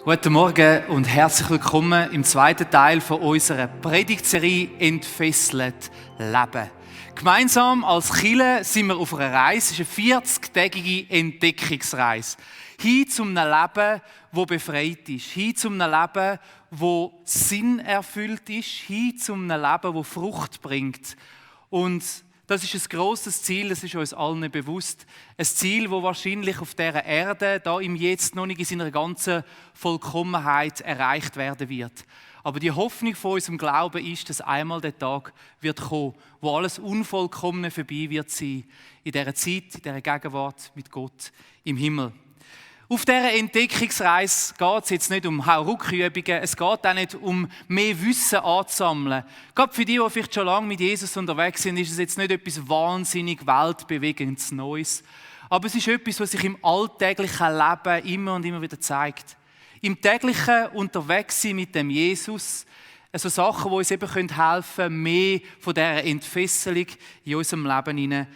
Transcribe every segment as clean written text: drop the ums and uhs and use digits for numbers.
Guten Morgen und herzlich willkommen im zweiten Teil von unserer Predigtserie «Entfesselt Leben». Gemeinsam als Kirche sind wir auf einer Reise, es ist eine 40-tägige Entdeckungsreise. Hin zu einem Leben, das befreit ist. Hin zu einem Leben, das Sinn erfüllt ist. Hin zu einem Leben, das Frucht bringt. Und das ist ein grosses Ziel, das ist uns allen bewusst. Ein Ziel, das wahrscheinlich auf dieser Erde, da im Jetzt noch nicht in seiner ganzen Vollkommenheit erreicht werden wird. Aber die Hoffnung von unserem Glauben ist, dass einmal der Tag wird kommen, wo alles Unvollkommene vorbei wird sein. In dieser Zeit, in dieser Gegenwart mit Gott im Himmel. Auf dieser Entdeckungsreise geht es jetzt nicht um Hauruck-Übungen, es geht auch nicht um mehr Wissen anzusammeln. Gerade für die vielleicht schon lange mit Jesus unterwegs sind, ist es jetzt nicht etwas wahnsinnig weltbewegendes Neues. Aber es ist etwas, was sich im alltäglichen Leben immer und immer wieder zeigt. Im täglichen Unterwegssein mit dem Jesus, also Sachen, die uns eben helfen können, mehr von dieser Entfesselung in unserem Leben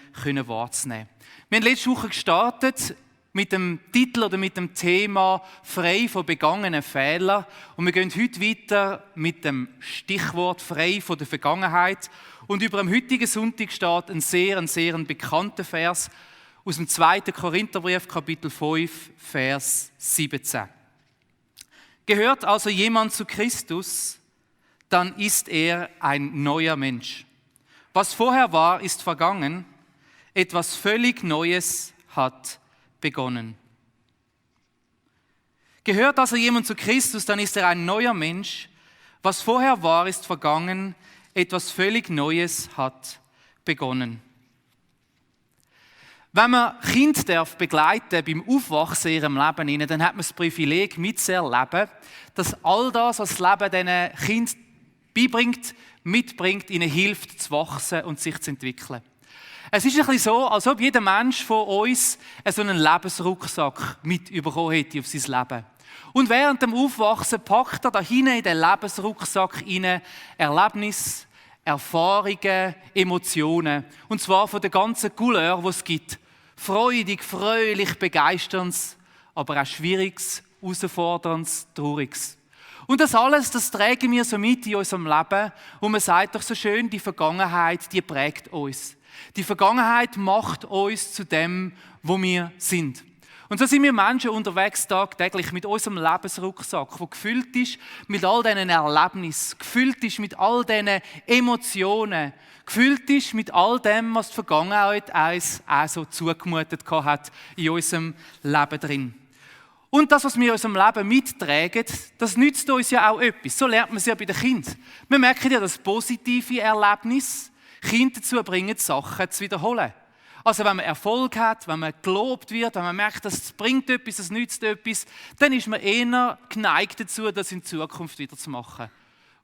wahrzunehmen. Wir haben letzte Woche gestartet mit dem Titel oder mit dem Thema «Frei von begangenen Fehlern». Und wir gehen heute weiter mit dem Stichwort «Frei von der Vergangenheit». Und über dem heutigen Sonntag steht ein sehr bekannter Vers aus dem 2. Korintherbrief, Kapitel 5, Vers 17. Gehört also jemand zu Christus, dann ist er ein neuer Mensch. Was vorher war, ist vergangen. Etwas völlig Neues hat begonnen. Gehört also jemand zu Christus, dann ist er ein neuer Mensch. Was vorher war, ist vergangen. Etwas völlig Neues hat begonnen. Wenn man Kinder begleiten beim Aufwachsen in ihrem Leben, dann hat man das Privileg mitzuerleben, dass all das, was das Leben diesen Kindern beibringt, mitbringt, ihnen hilft zu wachsen und sich zu entwickeln. Es ist ein bisschen so, als ob jeder Mensch von uns so einen Lebensrucksack mitbekommen hätte auf sein Leben. Und während dem Aufwachsen packt er da hinein in den Lebensrucksack rein Erlebnisse, Erfahrungen, Emotionen. Und zwar von der ganzen Couleur, die es gibt. Freudig, fröhlich, begeisterndes, aber auch Schwieriges, Herausforderndes, Trauriges. Und das alles, das tragen wir so mit in unserem Leben. Und man sagt doch so schön, die Vergangenheit, die prägt uns. Die Vergangenheit macht uns zu dem, wo wir sind. Und so sind wir Menschen unterwegs tagtäglich mit unserem Lebensrucksack, der gefüllt ist mit all diesen Erlebnissen, gefüllt ist mit all diesen Emotionen, gefüllt ist mit all dem, was die Vergangenheit uns auch so zugemutet hat in unserem Leben drin. Und das, was wir in unserem Leben mittragen, das nützt uns ja auch etwas. So lernt man es ja bei den Kindern. Wir merken ja das positive Erlebnis, Kinder dazu bringen, Sachen zu wiederholen. Also wenn man Erfolg hat, wenn man gelobt wird, wenn man merkt, das bringt etwas, das nützt etwas, dann ist man eher geneigt dazu, das in Zukunft wieder zu machen.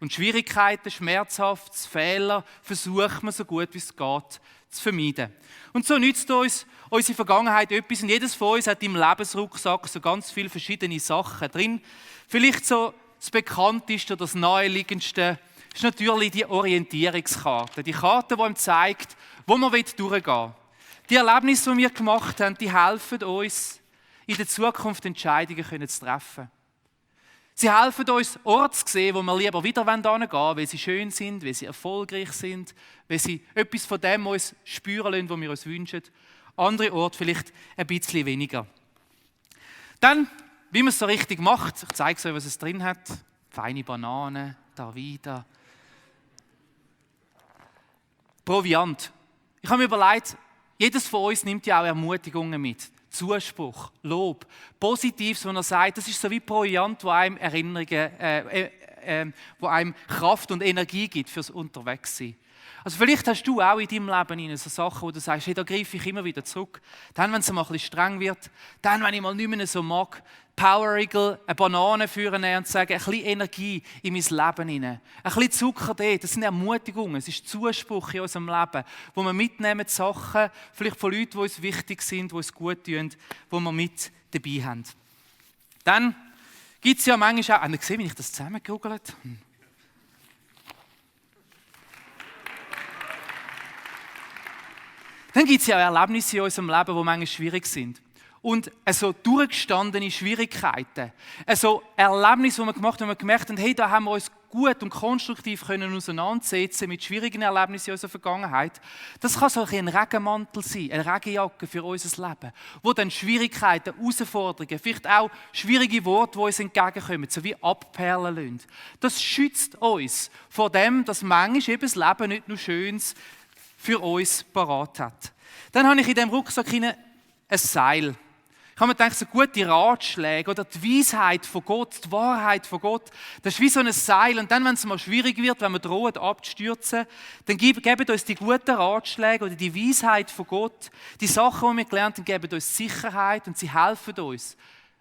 Und Schwierigkeiten, schmerzhafte Fehler versucht man so gut wie es geht zu vermeiden. Und so nützt uns unsere Vergangenheit etwas und jedes von uns hat im Lebensrucksack so ganz viele verschiedene Sachen drin. Vielleicht so das bekannteste oder das naheliegendste ist natürlich die Orientierungskarte. Die Karte, die einem zeigt, wo man durchgehen will. Die Erlebnisse, die wir gemacht haben, die helfen uns, in der Zukunft Entscheidungen zu treffen. Sie helfen uns, Orte zu sehen, wo wir lieber wieder hingehen wollen, weil sie schön sind, weil sie erfolgreich sind, weil sie etwas von dem uns spüren lassen, was wir uns wünschen. Andere Orte vielleicht ein bisschen weniger. Dann, wie man es so richtig macht, ich zeige euch, was es drin hat. Feine Bananen, da wieder. Proviant. Ich habe mir überlegt, jedes von uns nimmt ja auch Ermutigungen mit. Zuspruch, Lob, Positives, wenn er sagt, das ist so wie Proviant, wo einem Erinnerungen, wo einem Kraft und Energie gibt fürs Unterwegssein. Also vielleicht hast du auch in deinem Leben so Sachen, wo du sagst, hey, da greife ich immer wieder zurück. Dann, wenn es mal ein bisschen streng wird, dann, wenn ich mal nicht mehr so mag, Power Eagle, eine Banane führen und sagen, ein bisschen Energie in mein Leben hinein. Ein bisschen Zucker dort, das sind Ermutigungen, es ist Zuspruch in unserem Leben, wo wir mitnehmen Sachen, vielleicht von Leuten, die uns wichtig sind, die uns gut tun, die wir mit dabei haben. Dann gibt es ja manchmal auch, habt ihr gesehen, wie ich das zusammengegoogelt habe? Dann gibt es ja auch Erlebnisse in unserem Leben, die manchmal schwierig sind. und so durchgestandene Schwierigkeiten, so Erlebnisse, die wir gemacht haben, wo wir gemerkt haben, hey, da haben wir uns gut und konstruktiv können auseinandersetzen mit schwierigen Erlebnissen in unserer Vergangenheit. Das kann so ein Regenmantel sein, eine Regenjacke für unser Leben, wo dann Schwierigkeiten, Herausforderungen, vielleicht auch schwierige Worte, die uns entgegenkommen, so wie abperlen lassen. Das schützt uns vor dem, dass manchmal eben das Leben nicht nur Schönes für uns parat hat. Dann habe ich in diesem Rucksack ein Seil. Ich habe mir gedacht, so gute Ratschläge oder die Weisheit von Gott, die Wahrheit von Gott, das ist wie so ein Seil. Und dann, wenn es mal schwierig wird, wenn wir drohen abzustürzen, dann geben uns die guten Ratschläge oder die Weisheit von Gott, die Sachen, die wir gelernt haben, geben uns Sicherheit und sie helfen uns.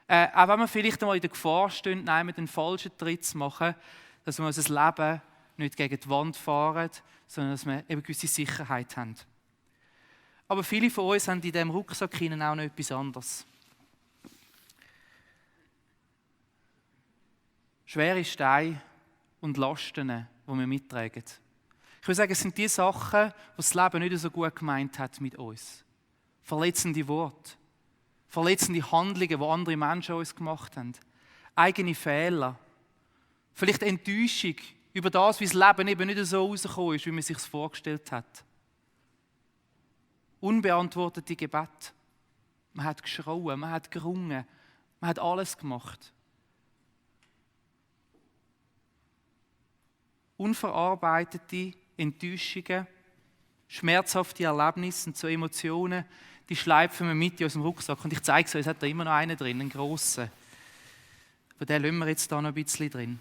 Auch wenn wir vielleicht einmal in der Gefahr stehen, den falschen Tritt zu machen, dass wir unser Leben nicht gegen die Wand fahren, sondern dass wir eben eine gewisse Sicherheit haben. Aber viele von uns haben in diesem Rucksack auch noch etwas anderes. Schwere Steine und Lasten, die wir mittragen. Ich würde sagen, es sind die Sachen, die das Leben nicht so gut gemeint hat mit uns. Verletzende Worte, verletzende Handlungen, die andere Menschen uns gemacht haben. Eigene Fehler. Vielleicht Enttäuschung über das, wie das Leben eben nicht so rausgekommen ist, wie man es sich vorgestellt hat. Unbeantwortete Gebete. Man hat geschrauen, man hat gerungen, man hat alles gemacht. Unverarbeitete Enttäuschungen, schmerzhafte Erlebnisse und so Emotionen, die schleifen wir mit in unserem Rucksack. Und ich zeige es euch, es hat da immer noch einen drin, einen grossen. Aber den lassen wir jetzt da noch ein bisschen drin.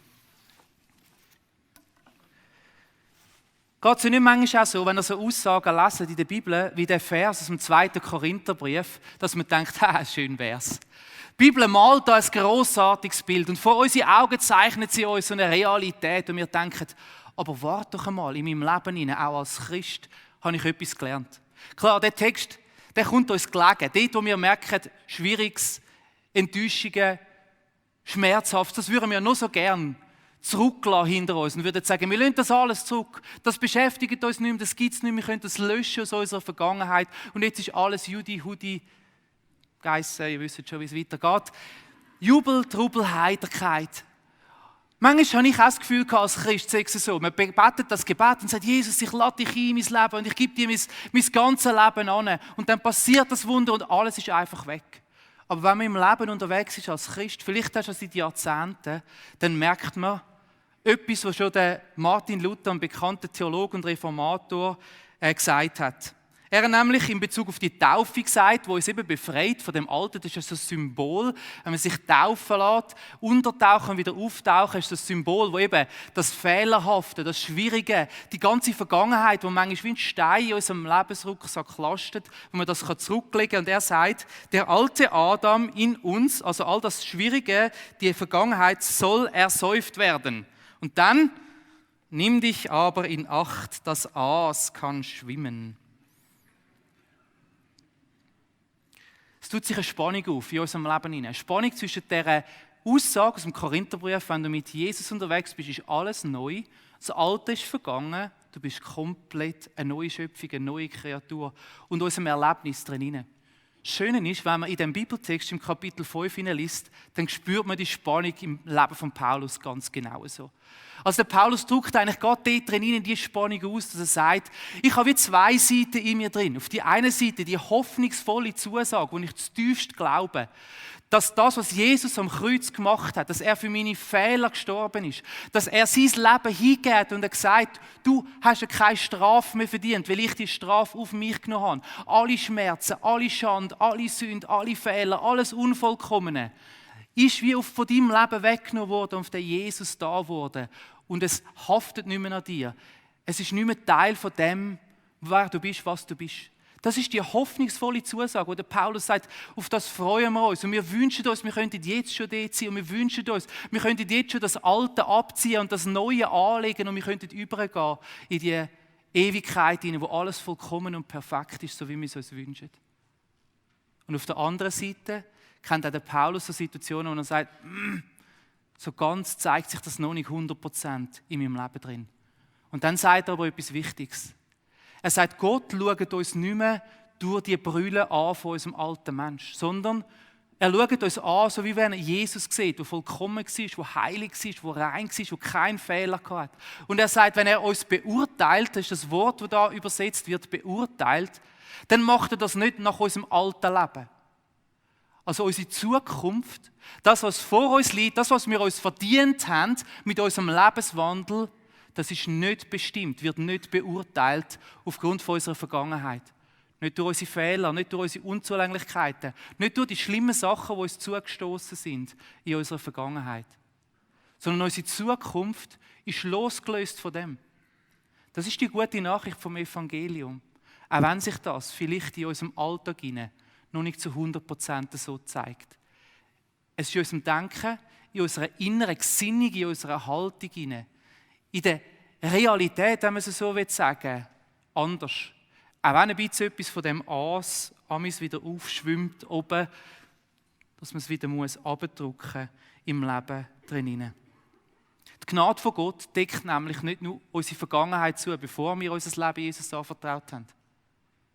Geht es nicht manchmal auch so, wenn ihr so Aussagen lesen in der Bibel, wie der Vers aus dem 2. Korintherbrief, dass man denkt, schön wär's. Die Bibel malt da ein grossartiges Bild und vor unseren Augen zeichnet sie uns so eine Realität und wir denken, aber warte doch einmal, in meinem Leben hinein, auch als Christ, habe ich etwas gelernt. Klar, der Text, der kommt uns gelegen. Dort, wo wir merken, Schwieriges, Enttäuschungen, Schmerzhaft, das würden wir nur so gern zurücklassen hinter uns und würden sagen, wir lassen das alles zurück. Das beschäftigt uns nicht mehr, das gibt es nicht mehr, wir können das löschen aus unserer Vergangenheit und jetzt ist alles Judi, Hudi, Geissen, ihr wisst schon, wie es weitergeht. Jubel, Trubel, Heiterkeit. Manchmal habe ich auch das Gefühl als Christ, sage ich so, man betet das Gebet und sagt, Jesus, ich lade dich ein in mein Leben und ich gebe dir mein ganzes Leben an. Und dann passiert das Wunder und alles ist einfach weg. Aber wenn man im Leben unterwegs ist als Christ, vielleicht auch schon seit Jahrzehnten, dann merkt man etwas, was schon der Martin Luther, ein bekannter Theologe und Reformator, gesagt hat. Er hat nämlich in Bezug auf die Taufe gesagt, wo uns eben befreit von dem Alten, das ist ja so ein Symbol, wenn man sich taufen lässt, untertauchen und wieder auftauchen, ist das ein Symbol, wo eben das Fehlerhafte, das Schwierige, die ganze Vergangenheit, wo manchmal wie ein Stein in unserem Lebensrucksack lastet, wo man das zurücklegen kann. Und er sagt, der alte Adam in uns, also all das Schwierige, die Vergangenheit soll ersäuft werden. Und dann, nimm dich aber in Acht, das Aas kann schwimmen. Es tut sich eine Spannung auf in unserem Leben hinein. Eine Spannung zwischen dieser Aussage aus dem Korintherbrief, wenn du mit Jesus unterwegs bist, ist alles neu. Das Alte ist vergangen, du bist komplett eine neue Schöpfung, eine neue Kreatur und unserem Erlebnis drin. Das Schöne ist, wenn man in dem Bibeltext im Kapitel 5 liest, dann spürt man die Spannung im Leben von Paulus ganz genau so. Also der Paulus drückt eigentlich gerade dort drin in die Spannung aus, dass er sagt, ich habe wie zwei Seiten in mir drin. Auf die eine Seite die hoffnungsvolle Zusage, wo ich zutiefst glaube, dass das, was Jesus am Kreuz gemacht hat, dass er für meine Fehler gestorben ist, dass er sein Leben hingeht und er gesagt, du hast ja keine Strafe mehr verdient, weil ich die Strafe auf mich genommen habe. Alle Schmerzen, alle Schande, alle Sünde, alle Fehler, alles Unvollkommene ist wie von deinem Leben weggenommen worden und auf den Jesus da wurde. Und es haftet nicht mehr an dir. Es ist nicht mehr Teil von dem, wer du bist, was du bist. Das ist die hoffnungsvolle Zusage, wo der Paulus sagt, auf das freuen wir uns. Und wir wünschen uns, wir könnten jetzt schon dort sein. Und wir wünschen uns, wir könnten jetzt schon das Alte abziehen und das Neue anlegen. Und wir könnten übergehen in die Ewigkeit hinein, wo alles vollkommen und perfekt ist, so wie wir es uns wünschen. Und auf der anderen Seite kennt auch der Paulus so Situationen, wo er sagt, so ganz zeigt sich das noch nicht 100% in meinem Leben drin. Und dann sagt er aber etwas Wichtiges. Er sagt, Gott schaut uns nicht mehr durch die Brille an von unserem alten Mensch, sondern er schaut uns an, so wie wenn er Jesus sieht, der vollkommen war, der heilig war, der rein war, der keinen Fehler hatte. Und er sagt, wenn er uns beurteilt, das ist das Wort, das da übersetzt wird, beurteilt, dann macht er das nicht nach unserem alten Leben. Also unsere Zukunft, das, was vor uns liegt, das, was wir uns verdient haben mit unserem Lebenswandel, das ist nicht bestimmt, wird nicht beurteilt aufgrund von unserer Vergangenheit. Nicht durch unsere Fehler, nicht durch unsere Unzulänglichkeiten, nicht durch die schlimmen Sachen, die uns zugestoßen sind in unserer Vergangenheit. Sondern unsere Zukunft ist losgelöst von dem. Das ist die gute Nachricht vom Evangelium. Auch wenn sich das vielleicht in unserem Alltag noch nicht zu 100% so zeigt. Es ist in unserem Denken, in unserer inneren Gesinnung, in unserer Haltung, in der Realität, wenn man es so sagen will, anders. Auch wenn ein bisschen etwas von dem Amis wieder aufschwimmt oben, dass man es wieder runterdrücken muss im Leben drinnen. Die Gnade von Gott deckt nämlich nicht nur unsere Vergangenheit zu, bevor wir unser Leben Jesus anvertraut haben,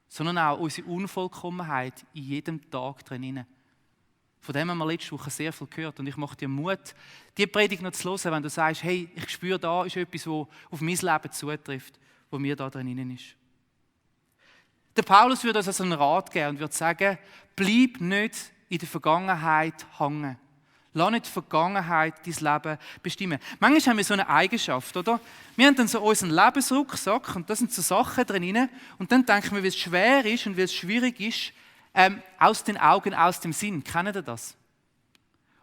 sondern auch unsere Unvollkommenheit in jedem Tag drinnen. Von dem haben wir letzte Woche sehr viel gehört und ich mache dir Mut, die Predigt noch zu hören, wenn du sagst, hey, ich spüre, da ist etwas, das auf mein Leben zutrifft, wo mir da drinnen ist. Der Paulus würde uns also einen Rat geben und würde sagen, bleib nicht in der Vergangenheit hängen. Lass nicht die Vergangenheit dein Leben bestimmen. Manchmal haben wir so eine Eigenschaft, oder? Wir haben dann so unseren Lebensrucksack und da sind so Sachen drin und dann denken wir, wie es schwer ist und wie es schwierig ist, aus den Augen, aus dem Sinn. Kennen ihr das?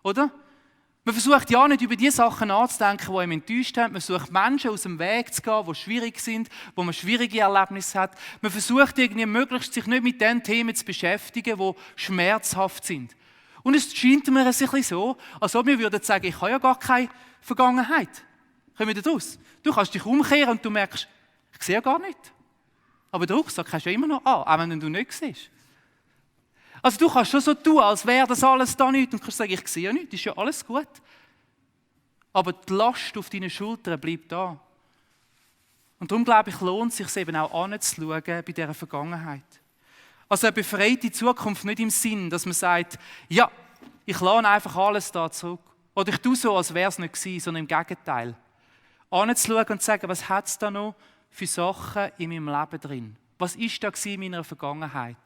Oder? Man versucht ja nicht über die Sachen nachzudenken, die einem enttäuscht haben. Man versucht Menschen aus dem Weg zu gehen, die schwierig sind, wo man schwierige Erlebnisse hat. Man versucht irgendwie möglichst sich nicht mit den Themen zu beschäftigen, die schmerzhaft sind. Und es scheint mir ein bisschen so, als ob wir würden sagen, ich habe ja gar keine Vergangenheit. Kommen wir da raus? Du kannst dich umkehren und du merkst, ich sehe ja gar nicht. Aber den Rucksack hast du ja immer noch an, auch wenn du nicht siehst. Also du kannst schon so tun, als wäre das alles da nicht und kannst sagen, ich sehe ja nichts, ist ja alles gut. Aber die Last auf deinen Schultern bleibt da. Und darum glaube ich, lohnt es sich eben auch anzuschauen bei dieser Vergangenheit. Also eine befreite Zukunft nicht im Sinn, dass man sagt, ja, ich lasse einfach alles da zurück. Oder ich tue so, als wäre es nicht gewesen, sondern im Gegenteil. Anzuschauen und zu sagen, was hat es da noch für Sachen in meinem Leben drin? Was ist da in meiner Vergangenheit?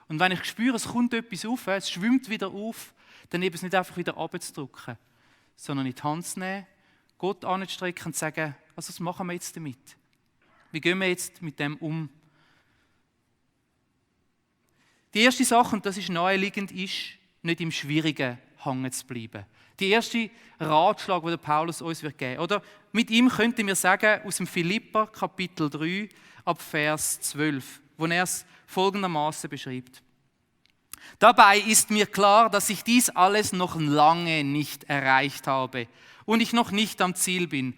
Und wenn ich spüre, es kommt etwas auf, es schwimmt wieder auf, dann eben es nicht einfach wieder runterzudrücken, sondern in die Hand zu nehmen, Gott anzustrecken und zu sagen, also was machen wir jetzt damit? Wie gehen wir jetzt mit dem um? Die erste Sache, und das ist naheliegend, ist, nicht im Schwierigen hängen zu bleiben. Die erste Ratschlag, den der Paulus uns geben wird. Oder mit ihm könnten wir sagen, aus dem Philipper Kapitel 3 ab Vers 12, wo er es folgendermaßen beschreibt. Dabei ist mir klar, dass ich dies alles noch lange nicht erreicht habe und ich noch nicht am Ziel bin.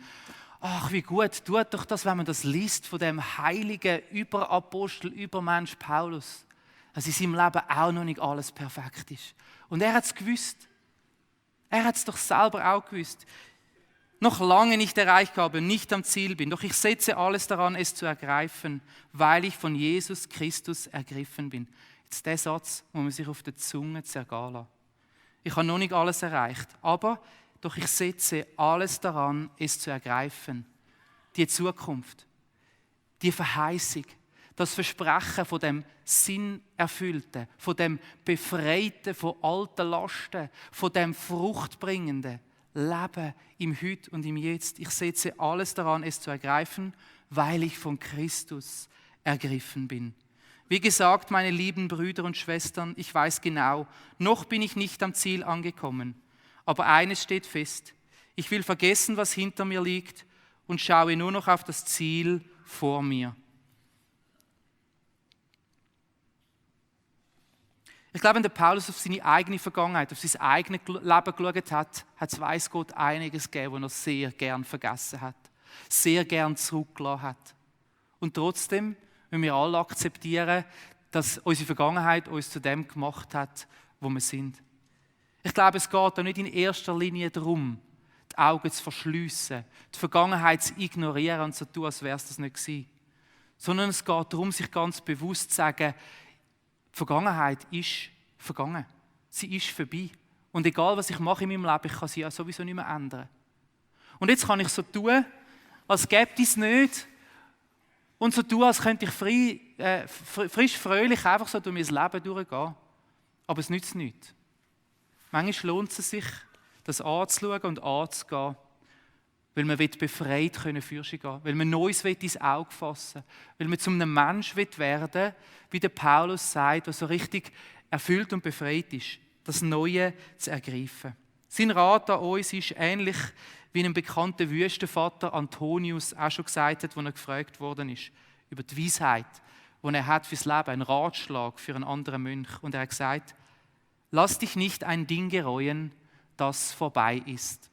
Ach, wie gut tut doch das, wenn man das liest von dem heiligen Überapostel, Übermensch Paulus, dass in seinem Leben auch noch nicht alles perfekt ist. Und er hat es gewusst. Er hat es doch selber auch gewusst. Noch lange nicht erreicht habe und nicht am Ziel bin, doch ich setze alles daran, es zu ergreifen, weil ich von Jesus Christus ergriffen bin. Jetzt der Satz, wo man sich auf der Zunge zergehen lässt. Ich habe noch nicht alles erreicht, aber doch ich setze alles daran, es zu ergreifen. Die Zukunft, die Verheißung, das Versprechen von dem Sinnerfüllten, von dem Befreiten von alten Lasten, von dem Fruchtbringenden Leben im Heute und im Jetzt. Ich setze alles daran, es zu ergreifen, weil ich von Christus ergriffen bin. Wie gesagt, meine lieben Brüder und Schwestern, ich weiß genau, noch bin ich nicht am Ziel angekommen. Aber eines steht fest, ich will vergessen, was hinter mir liegt und schaue nur noch auf das Ziel vor mir. Ich glaube, wenn der Paulus auf seine eigene Vergangenheit, auf sein eigenes Leben geschaut hat, hat es, weiss Gott, einiges gegeben, was er sehr gern vergessen hat, sehr gern zurückgelassen hat. Und trotzdem müssen wir alle akzeptieren, dass unsere Vergangenheit uns zu dem gemacht hat, wo wir sind. Ich glaube, es geht da nicht in erster Linie darum, die Augen zu verschliessen, die Vergangenheit zu ignorieren und zu tun, als wäre es das nicht gewesen. Sondern es geht darum, sich ganz bewusst zu sagen, Die Vergangenheit ist vergangen. Sie ist vorbei. Und egal, was ich mache in meinem Leben, ich kann sie ja sowieso nicht mehr ändern. Und jetzt kann ich so tun, als gäbe es nicht. Und so tun, als könnte ich frisch, fröhlich einfach so durch mein Leben durchgehen. Aber es nützt nichts. Manchmal lohnt es sich, das anzuschauen und anzugehen, weil man befreit fürschen gehen, weil man Neues ins Auge fassen will, weil man zu einem Mensch werden will, wie der Paulus sagt, der so richtig erfüllt und befreit ist, das Neue zu ergreifen. Sein Rat an uns ist ähnlich, wie ein bekannter Wüstenvater Antonius auch schon gesagt hat, als er gefragt worden ist über die Weisheit, die er hat fürs Leben, einen Ratschlag für einen anderen Mönch. Und er hat gesagt: Lass dich nicht ein Ding gereuen, das vorbei ist.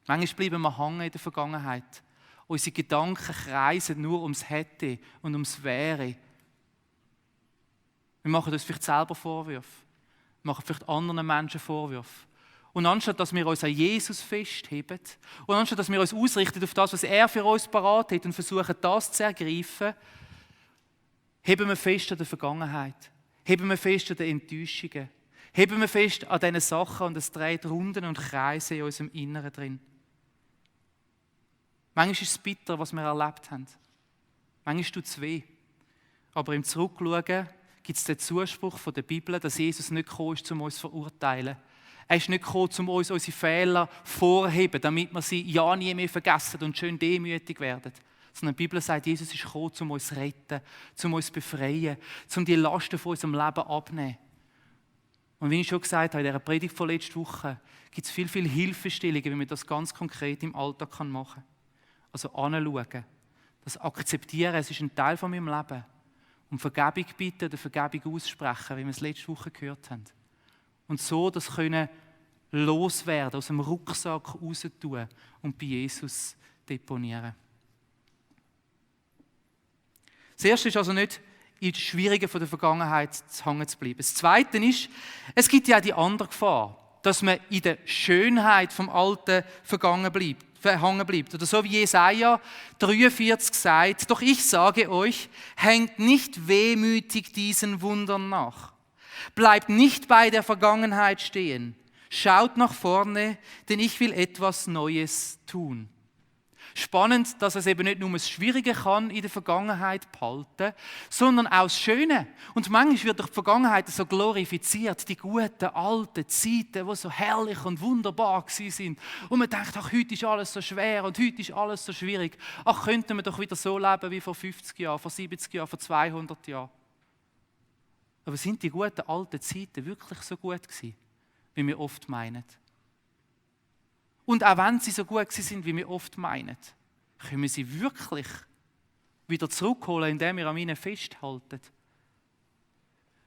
Manchmal bleiben wir hängen in der Vergangenheit. Unsere Gedanken kreisen nur ums Hätte und ums Wäre. Wir machen uns vielleicht selber Vorwürfe. Wir machen vielleicht anderen Menschen Vorwürfe. Und anstatt dass wir uns an Jesus festheben und anstatt dass wir uns ausrichten auf das, was er für uns parat hat und versuchen, das zu ergreifen, heben wir fest an der Vergangenheit. Heben wir fest an den Enttäuschungen. Heben wir fest an diesen Sachen und es dreht Runden und Kreise in unserem Inneren drin. Manchmal ist es bitter, was wir erlebt haben. Manchmal tut es weh. Aber im Zurückschauen gibt es den Zuspruch von der Bibel, dass Jesus nicht gekommen ist, um uns zu verurteilen. Er ist nicht gekommen, um uns unsere Fehler vorzuheben, damit wir sie ja nie mehr vergessen und schön demütig werden. Sondern die Bibel sagt, Jesus ist gekommen, um uns zu retten, um uns zu befreien, um die Lasten von unserem Leben abzunehmen. Und wie ich schon gesagt habe, in dieser Predigt von letzter Woche gibt es viele Hilfestellungen, wie man das ganz konkret im Alltag machen kann. Also anschauen, das akzeptieren, es ist ein Teil von meinem Leben. Und Vergebung bitten oder Vergebung aussprechen, wie wir es letzte Woche gehört haben. Und so das können loswerden, aus dem Rucksack raus tun und bei Jesus deponieren. Das Erste ist also nicht, in den Schwierigen von der Vergangenheit hängen zu bleiben. Das Zweite ist, es gibt ja auch die andere Gefahr, dass man in der Schönheit vom Alten hängen bleibt. Oder so wie Jesaja 43 sagt: Doch ich sage euch, hängt nicht wehmütig diesen Wundern nach. Bleibt nicht bei der Vergangenheit stehen. Schaut nach vorne, denn ich will etwas Neues tun. Spannend, dass es eben nicht nur das Schwierige kann in der Vergangenheit behalten, sondern auch das Schöne. Und manchmal wird durch die Vergangenheit so glorifiziert, die guten, alten Zeiten, die so herrlich und wunderbar sind. Und man denkt, ach, heute ist alles so schwer und heute ist alles so schwierig. Ach, könnten wir doch wieder so leben wie vor 50 Jahren, vor 70 Jahren, vor 200 Jahren. Aber sind die guten, alten Zeiten wirklich so gut gewesen, wie wir oft meinen? Und auch wenn sie so gut sind, wie wir oft meinen, können wir sie wirklich wieder zurückholen, indem wir an ihnen festhalten.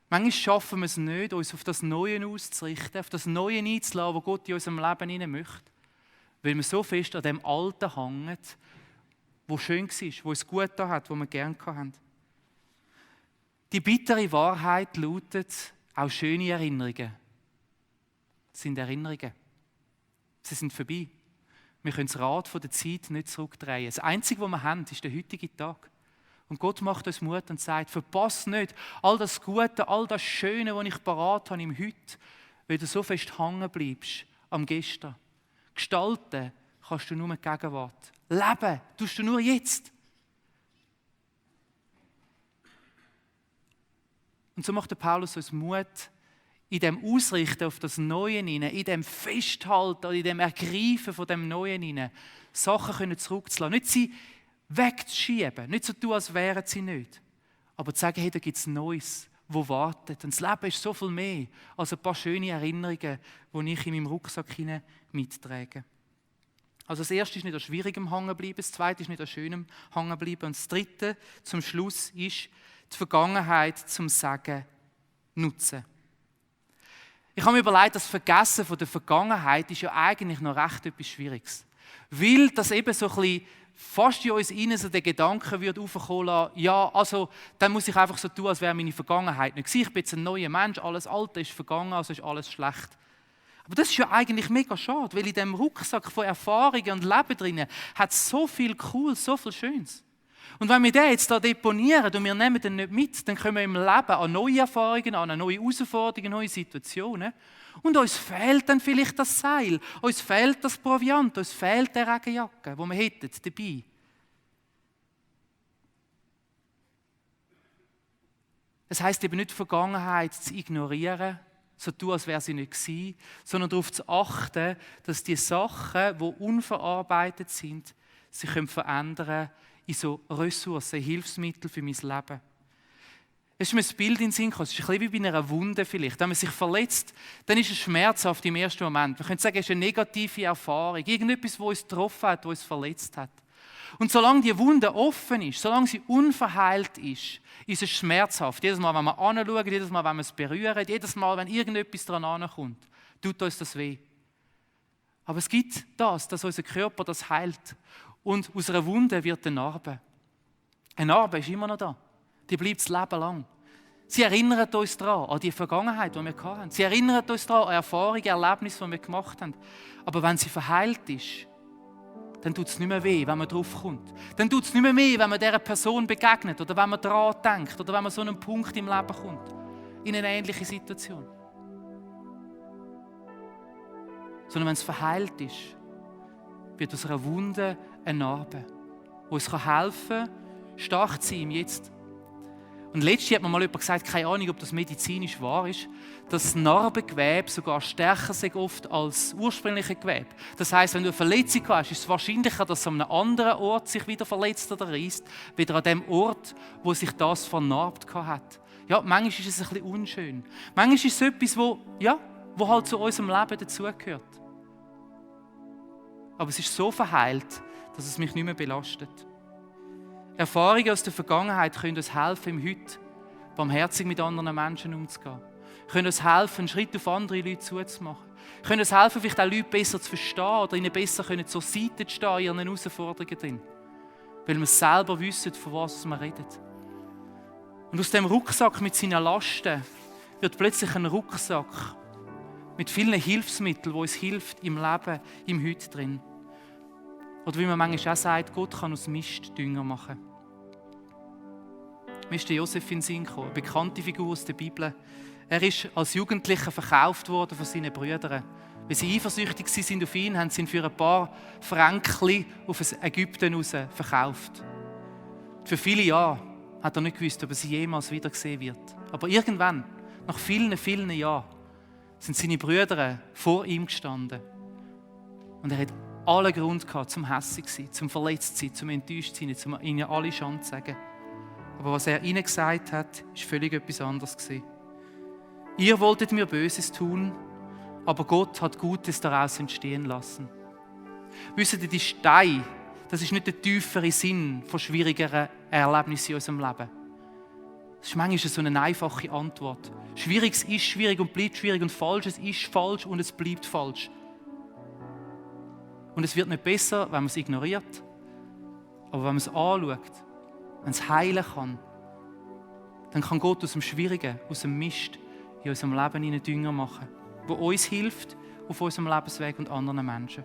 Manchmal schaffen wir es nicht, uns auf das Neue auszurichten, auf das Neue einzulassen, was Gott in unserem Leben hinein möchte, weil wir so fest an dem Alten hängen, wo schön war, wo es gut da hat, wo wir gerne hatten. Die bittere Wahrheit lautet, auch schöne Erinnerungen sind Erinnerungen. Sie sind vorbei. Wir können das Rad von der Zeit nicht zurückdrehen. Das Einzige, was wir haben, ist der heutige Tag. Und Gott macht uns Mut und sagt, verpass nicht all das Gute, all das Schöne, was ich parat habe im Heute, weil du so fest hängen bleibst am Gestern. Gestalten kannst du nur mit Gegenwart. Leben tust du nur jetzt. Und so macht der Paulus uns Mut, in dem Ausrichten auf das Neue hinein, in dem Festhalten, in dem Ergreifen von dem Neuen hinein, Sachen zurückzulassen. Nicht sie wegzuschieben, nicht so tun, als wären sie nicht. Aber zu sagen, hey, da gibt es Neues, das wartet. Und das Leben ist so viel mehr als ein paar schöne Erinnerungen, die ich in meinem Rucksack hinein mittrage. Also das Erste ist nicht an Schwierigem hängen bleiben, das Zweite ist nicht an Schönem hängen bleiben. Und das Dritte, zum Schluss, ist die Vergangenheit zum Sagen nutzen. Ich habe mir überlegt, das Vergessen von der Vergangenheit ist ja eigentlich noch recht etwas Schwieriges. Weil das eben so ein bisschen fast in uns rein so der Gedanke wird aufkommen lassen, ja, also dann muss ich einfach so tun, als wäre meine Vergangenheit nicht gewesen. Ich bin jetzt ein neuer Mensch, alles Alte ist vergangen, also ist alles schlecht. Aber das ist ja eigentlich mega schade, weil in diesem Rucksack von Erfahrungen und Leben drin hat es so viel Cooles, so viel Schönes. Und wenn wir den jetzt hier deponieren und wir nehmen den nicht mit, dann kommen wir im Leben an neue Erfahrungen, an neue Herausforderungen, neue Situationen. Und uns fehlt dann vielleicht das Seil, uns fehlt das Proviant, uns fehlt die Regenjacke, die wir hätten dabei. Das heisst eben nicht, die Vergangenheit zu ignorieren, so tun, als wäre sie nicht gewesen, sondern darauf zu achten, dass die Sachen, die unverarbeitet sind, sich verändern können in so Ressourcen, Hilfsmittel für mein Leben. Es ist mir ein Bild in den Sinn gekommen, es ist ein bisschen wie bei einer Wunde vielleicht. Wenn man sich verletzt, dann ist es schmerzhaft im ersten Moment. Man könnte sagen, es ist eine negative Erfahrung, irgendetwas, das uns getroffen hat, das uns verletzt hat. Und solange die Wunde offen ist, solange sie unverheilt ist es schmerzhaft. Jedes Mal, wenn wir anschauen, jedes Mal, wenn wir es berühren, jedes Mal, wenn irgendetwas dran ankommt, tut uns das weh. Aber es gibt das, dass unser Körper das heilt. Und aus einer Wunde wird eine Narbe. Eine Narbe ist immer noch da. Die bleibt das Leben lang. Sie erinnert uns daran, an die Vergangenheit, die wir hatten. Sie erinnert uns daran, an Erfahrungen, Erlebnisse, die wir gemacht haben. Aber wenn sie verheilt ist, dann tut es nicht mehr weh, wenn man drauf kommt. Dann tut es nicht mehr weh, wenn man dieser Person begegnet oder wenn man daran denkt oder wenn man so einen Punkt im Leben kommt. In eine ähnliche Situation. Sondern wenn es verheilt ist, wird aus einer Wunde eine Narbe, die uns helfen kann, stark zu sein im Jetzt. Und letztens hat mir mal jemand gesagt, keine Ahnung, ob das medizinisch wahr ist, dass das Narbengewebe sogar stärker ist oft als ursprüngliche Gewebe. Das heisst, wenn du eine Verletzung hast, ist es wahrscheinlicher, dass es an einem anderen Ort sich wieder verletzt oder reißt, wieder an dem Ort, wo sich das vernarbt hat. Ja, manchmal ist es ein bisschen unschön. Manchmal ist es etwas, wo halt zu unserem Leben dazugehört. Aber es ist so verheilt, dass es mich nicht mehr belastet. Erfahrungen aus der Vergangenheit können uns helfen, im Heute barmherzig mit anderen Menschen umzugehen. Können uns helfen, einen Schritt auf andere Leute zuzumachen. Können uns helfen, vielleicht auch Leute besser zu verstehen oder ihnen besser zur Seite zu stehen in ihren Herausforderungen drin. Weil wir selber wissen, von was wir reden. Und aus dem Rucksack mit seinen Lasten wird plötzlich ein Rucksack mit vielen Hilfsmitteln, die uns hilft im Leben, im Heute drin. Oder wie man manchmal auch sagt, Gott kann aus Mist Dünger machen. Mir ist der Josef in den Sinn gekommen, eine bekannte Figur aus der Bibel. Er ist als Jugendlicher verkauft worden von seinen Brüdern. Weil sie eifersüchtig waren auf ihn, haben sie ihn für ein paar Fränkli auf Ägypten raus verkauft. Für viele Jahre hat er nicht gewusst, ob er sie jemals wieder sehen wird. Aber irgendwann, nach vielen, vielen Jahren, sind seine Brüder vor ihm gestanden. Und er hat allen Grund gehabt, zum hässig zu sein, zum verletzt zu sein, zum enttäuscht zu sein, zum ihnen alle Schande zu sagen. Aber was er ihnen gesagt hat, war völlig etwas anderes gewesen. Ihr wolltet mir Böses tun, aber Gott hat Gutes daraus entstehen lassen. Wisst ihr, die Steine, das ist nicht der tiefere Sinn von schwierigeren Erlebnissen in unserem Leben. Das ist manchmal so eine einfache Antwort. Schwieriges ist schwierig und bleibt schwierig und Falsches ist falsch und es bleibt falsch. Und es wird nicht besser, wenn man es ignoriert. Aber wenn man es anschaut, wenn es heilen kann, dann kann Gott aus dem Schwierigen, aus dem Mist in unserem Leben einen Dünger machen, der uns hilft auf unserem Lebensweg und anderen Menschen.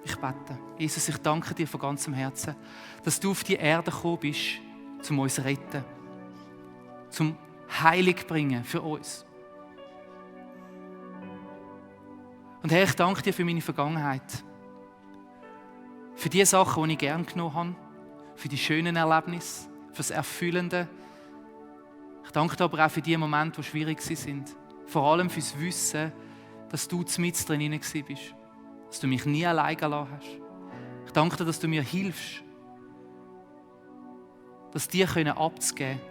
Ich bete. Jesus, ich danke dir von ganzem Herzen, dass du auf die Erde gekommen bist, um uns zu retten, zum Heilung zu bringen für uns. Und Herr, ich danke dir für meine Vergangenheit. Für die Sachen, die ich gerne genommen habe. Für die schönen Erlebnisse. Für das Erfüllende. Ich danke dir aber auch für die Momente, die schwierig sind. Vor allem für das Wissen, dass du mit drin bist. Dass du mich nie allein gelassen hast. Ich danke dir, dass du mir hilfst. Das dir abzugeben.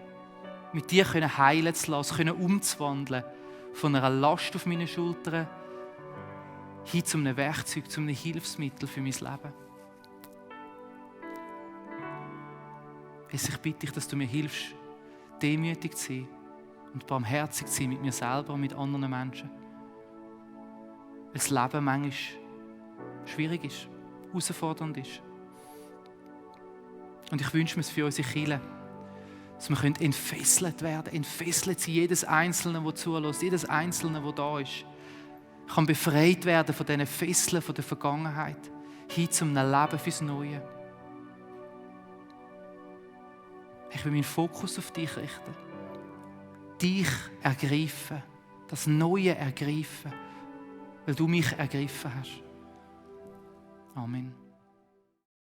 Mit dir heilen zu lassen. Umzuwandeln. Von einer Last auf meine Schultern hin zu einem Werkzeug, zu einem Hilfsmittel für mein Leben. Jesus, ich bitte dich, dass du mir hilfst, demütig zu sein und barmherzig zu sein mit mir selber und mit anderen Menschen. Weil das Leben manchmal schwierig ist, herausfordernd ist. Und ich wünsche mir es für unsere Kirche, dass wir entfesselt werden können, entfesselt sein, jedes Einzelne, der zulässt, jedes Einzelne, der da ist. Kann befreit werden von diesen Fesseln von der Vergangenheit hin zu einem Leben fürs Neue. Ich will meinen Fokus auf dich richten. Dich ergreifen. Das Neue ergreifen. Weil du mich ergriffen hast. Amen.